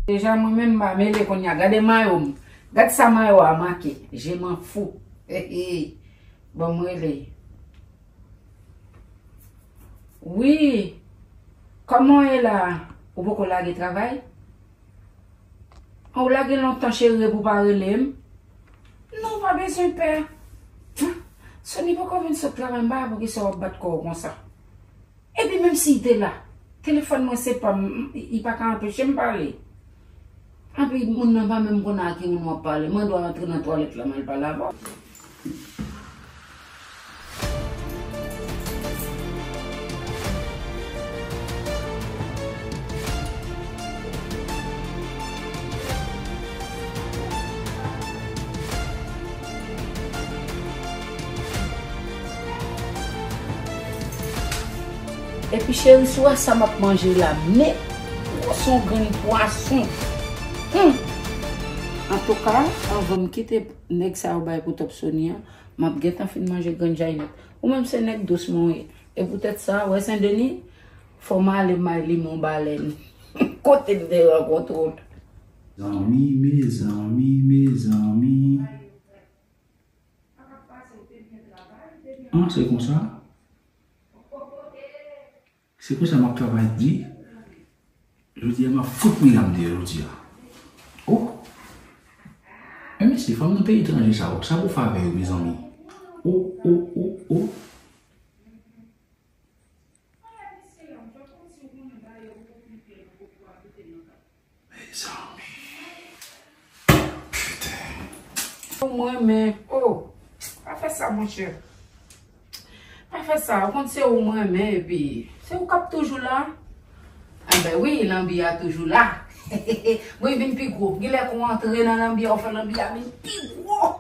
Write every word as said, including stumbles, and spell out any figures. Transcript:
Deja mwen menm m pa mele kounye a. Gade mayo m. Gad sa mayo a make. Je m'en fous. Bon, m rele. Wi. Kòman w ye la? Ou poko lage travay? An, ou lage lontan cheri epi w pa rele m? Non, w pa bezwen pè. Sony poko vin sot travay, m pa wè poukisa w ap bat kò w konsa. Epi menm si l te la, telefòn mwen se pa m, li pa ka anpeche m pale. Epi moun nan pa menm konn a ki moun w ap pale. Mande w antre nan twalèt la, m al pale avè w. Epi cheri, si w wè sa m ap manje la, men, gwo se yon grenn pwason. Hmm. Antouka, anvan m kite nèg sa yo bay pou Top Sony an, m ap gentan fin manje grenn jaynèt. Ou menm se nèg dous mwen w ye. E poutèt sa, wè Sendeni, fò m ale m al li men yon balèn. Kote m te rankontre w la. Zanmi, mezanmi, mezanmi. An, se konsa? Se konsa m ap travay di. Jodi a, m ap fout Miram deyò jodi a. O! Men mesye, fanm nan peyi etranje sa yo, sa pou fè avè yo, mezanmi? O, o, o, o! Mezanmi. Piten. Ou m renmen. O, pa fè sa, monchè. Pa fè sa. Ou konn se ou m renmen, epi se ou k ap toujou la. Anben wi, lanbi a toujou la. Mwen vin pi gwo. Genlè kou antre nan lanbi a, ou fè lanbi a vin pi gwo.